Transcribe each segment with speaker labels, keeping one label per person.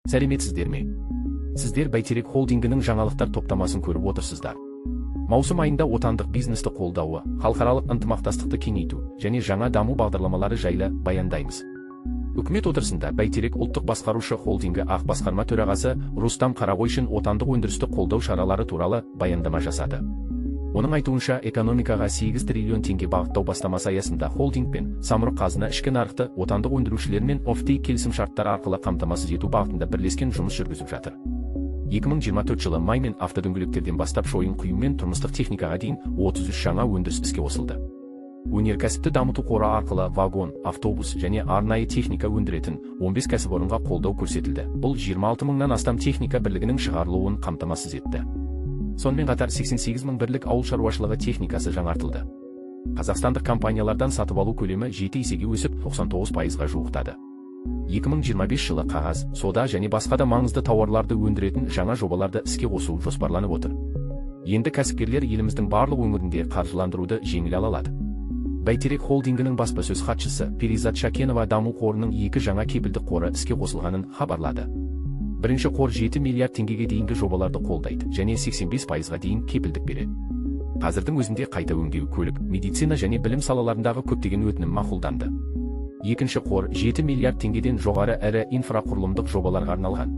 Speaker 1: Сәлеметсіздер ме? Сіздер Бәйтерек холдингінің жаңалықтар топтамасын көріп отырсыздар. Маусым айында отандық бизнесті қолдауы, халықаралық ынтымақтастықты кеңейту және жаңа даму бағдарламалары жайлы баяндаймыз. Үкімет отырысында Бәйтерек ұлттық басқарушы холдингі ақ басқарма төрағасы Рустам Қарағойшин отандық өндірісті қолдау шаралары туралы баяндама жасады. Оның айтуынша, экономикаға 8 триллион теңге бағыттау бастамасы аясында холдинг пен Самұрық Қазына ішкі нарықты отандық өндірушілермен офтейк келісімшарттар арқылы қамтамасыз ету бағытында бірлескен жұмыс жүргізіп жатыр. 2024 жылы май мен автодөңгелектерден бастап шойын құю мен тұрмыстық техникаға дейін 33 жаңа өндіріс іске қосылды. Өнеркәсіпті дамыту қоры арқылы вагон, автобус және арнайы техника өндіретін 15 кәсіпорынға қолдау көрсетілді. Бұл 26 мыңнан астам техника бірлігінің шығарылуын қамтамасыз етті. Сонымен қатар 88 мың бірлік ауыл шаруашылығы техникасы жаңартылды. Қазақстандық компаниялардан сатып алу көлемі 7 есеге өсіп, 99%-ға жуықтады. 2025 жылы қағаз, сода және басқа да маңызды тауарларды өндіретін жаңа жобаларды іске қосу жоспарланып отыр. Енді кәсіпкерлер еліміздің барлық өңірінде қаржыландыруды жеңіл ала алады. Бәйтерек холдингінің баспасөз хатшысы Перизат Шакенова даму қорының екі жаңа кепілдік қоры іске қосылғанын хабарлады. Бірінші қор 7 миллиард теңгеге дейінгі жобаларды қолдайды және 85%-ға дейін кепілдік береді. Қазірдің өзінде қайта өңдеу, көлік, медицина және білім салаларындағы көптеген өтінім мақұлданды. Екінші қор 7 миллиард теңгеден жоғары ірі инфрақұрылымдық жобаларға арналған.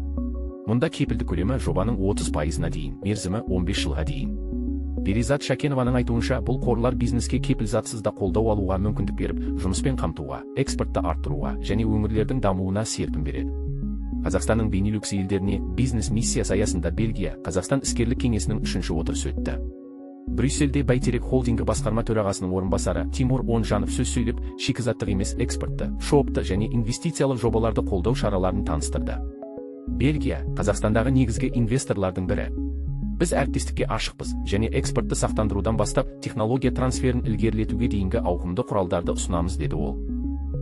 Speaker 1: Мұнда кепілдік көлемі жобаның 30%-на дейін, мерзімі 15 жылға дейін. Перизат Шакенованың айтуынша, бұл қорлар бизнеске кепілзатсыз да қолдау алуға мүмкіндік беріп, жұмыспен қамтуға, экспортты арттыруға және өңірлердің дамуына серпін береді. Қазақстанның Бенилюкс елдеріне бизнес миссиясы аясында Бельгия, Қазақстан іскерлік кеңесінің үшінші отырысы өтті. Брюссельде Бәйтерек холдингі басқарма төрағасының орынбасары Тимур Онжанов сөз сөйлеп, шикізаттық емес экспортты, шопты және инвестициялық жобаларды қолдау шараларын таныстырды. Бельгия Қазақстандағы негізгі инвесторлардың бірі. Біз әріптестікке ашықпыз және экспортты сақтандырудан бастап технология трансферін ілгерілетуге дейінгі ауқымды құралдарды ұсынамыз, деді ол.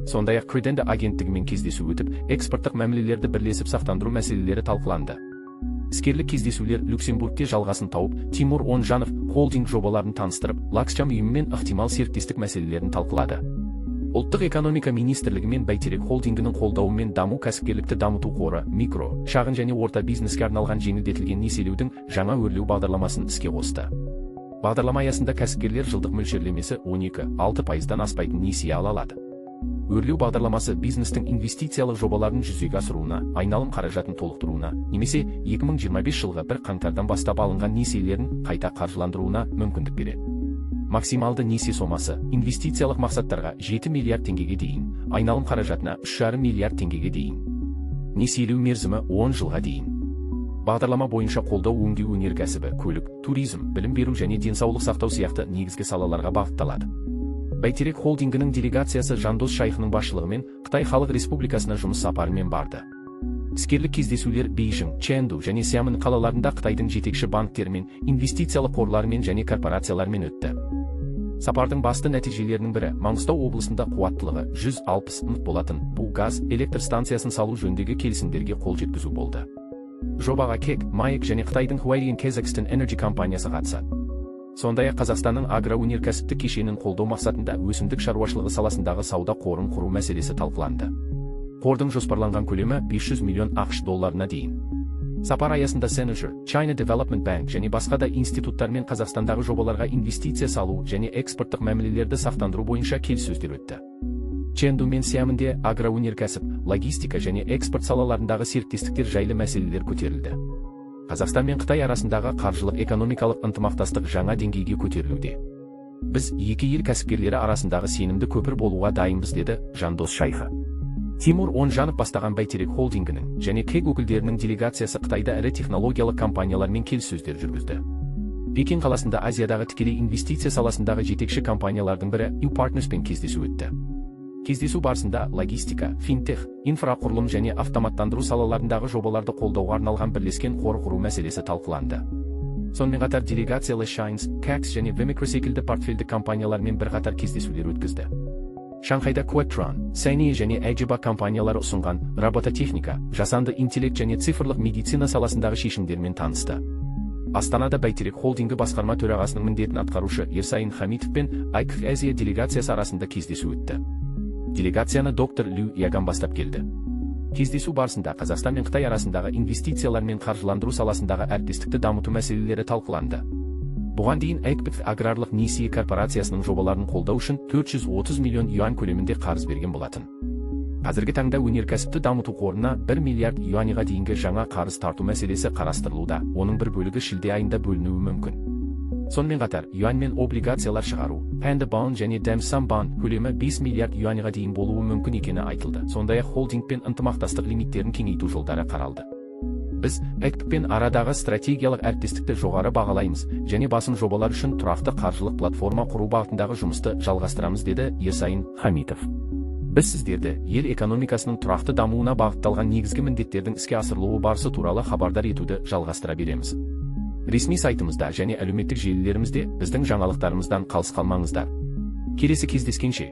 Speaker 1: Сондай-ақ Credenda агенттігімен кездесу өтіп, экспорттық мәмілелерді бірлесіп сақтандыру мәселелері талқыланды. Іскерлік кездесулер Люксембургте жалғасын тауып, Тимур Онжанов холдинг жобаларын таныстырып, Лаксчам ұйымымен ықтимал серіктестік мәселелерін талқылады. Ұлттық экономика министрлігі мен Бәйтерек холдингінің қолдауымен даму кәсіпкерлікті дамыту қоры микро, шағын және орта бизнеске арналған жеңілдетілген несиелеудің жаңа өрлеу бағдарламасын іске қосты. Бағдарлама аясында кәсіпкерлер жылдық мөлшерлемесі 12,6%-дан аспайтын несие ала алады. Өрлеу бағдарламасы бизнестің инвестициялық жобаларын жүзеге асыруына, айналым қаражатын толықтыруына немесе 2025 жылғы 1 қаңтардан бастап алынған несиелерін қайта қаржыландыруына мүмкіндік береді. Максималды несие сомасы инвестициялық мақсаттарға 7 миллиард теңгеге дейін, айналым қаражатына 3,5 миллиард теңгеге дейін. Несиелеу мерзімі 10 жылға дейін. Бағдарлама бойынша қолдау өңдеу өнеркәсібі, көлік, туризм, білім беру және денсаулық сақтау сияқты негізгі салаларға бағытталады. Бәйтерек холдингінің делегациясы Жандос Шайхының басшылығымен Қытай Халық Республикасына жұмыс сапарымен барды. Іскерлік кездесулер Бейжің, Чэнду және Сямын қалаларында Қытайдың жетекші банктерімен, инвестициялық қорларымен және корпорациялармен өтті. Сапардың басты нәтижелерінің бірі Маңғыстау облысында қуаттылығы 160 МВт болатын бу газ электр станциясын салу жөніндегі келісімдерге қол жеткізу болды. Жобаға КЕК, МАЭК және Қытайдың Hualian Kazakhstan Energy компаниясы қатысады. Сондай-ақ Қазақстанның агроөнеркәсіптік кешенін қолдау мақсатында өсімдік шаруашылығы саласындағы сауда қорын құру мәселесі талқыланды. Қордың жоспарланған көлемі 500 миллион ақш долларына дейін. Сапар аясында Senator, China Development Bank және басқа да институттармен Қазақстандағы жобаларға инвестиция салу және экспорттық мәмілелерді сақтандыру бойынша келіссөздер өтті. Чэнду мен Сямінде агроөнеркәсіп, логистика және экспорт салаларындағы серіктестіктер жайлы мәселелер көтерілді. Қазақстан мен Қытай арасындағы қаржылық экономикалық ынтымақтастық жаңа деңгейге көтерілуде. Біз екі ел кәсіпкерлері арасындағы сенімді көпір болуға дайынбыз, деді Жандос Шайхы. Тимур Онжанов бастаған Бәйтерек холдингінің және КЕК өкілдерінің делегациясы Қытайда ірі технологиялық компаниялармен келіссөздер жүргізді. Пекин қаласында Азиядағы тікелей инвестиция саласындағы жетекші компаниялардың бірі U-Partners-пен кездесу өтті. Кездесу барысында логистика, финтех, инфрақұрылым және автоматтандыру салаларындағы жобаларды қолдауға арналған бірлескен қор құру мәселесі талқыланды. Сонымен қатар делегация Shines, CAX және Vemicro секілді портфельдік компаниялармен бірқатар кездесулер өткізді. Шанхайда Quadtron, Sany және Ajiba компаниялары ұсынған робототехника, жасанды интеллект және цифрлық медицина саласындағы шешімдермен танысты. Астанада Бәйтерек холдингі басқарма төрағасының міндетін атқарушы Ерсайын Хамитов пен IKF Азия делегациясы арасында кездесу өтті. Делегацияны доктор Лю Яган бастап келді. Кездесу барысында Қазақстан мен Қытай арасындағы инвестициялар мен қаржыландыру саласындағы әріптестікті дамыту мәселелері талқыланды. Бұған дейін ЭКБ аграрлық несие корпорациясының жобаларын қолдау үшін 430 миллион юань көлемінде қарыз берген болатын. Қазіргі таңда өнеркәсіпті дамыту қорына 1 миллиард юаньға дейінгі жаңа қарыз тарту мәселесі қарастырылуда, оның бір бөлігі шілде айында бөлінуі мүмкін. Сонымен қатар, юаньмен облигациялар шығару, Panda Bond және Dim Sum Bond көлемі 5 миллиард юаньға дейін болуы мүмкін екені айтылды. Сондай-ақ холдингпен ынтымақтастық лимиттерін кеңейту жолдары қаралды. Біз ЭКБ-пен арадағы стратегиялық әріптестікті жоғары бағалаймыз және басым жобалар үшін тұрақты қаржылық платформа құру бағытындағы жұмысты жалғастырамыз, деді Ерсайын Хамитов. Біз сіздерді ел экономикасының тұрақты дамуына бағытталған негізгі міндеттердің іске асырылуы барысы туралы хабардар етуді жалғастыра береміз. Ресми сайтымызда және әлеуметтік желілерімізде біздің жаңалықтарымыздан қалыс қалмаңыздар. Келесі кездескенше!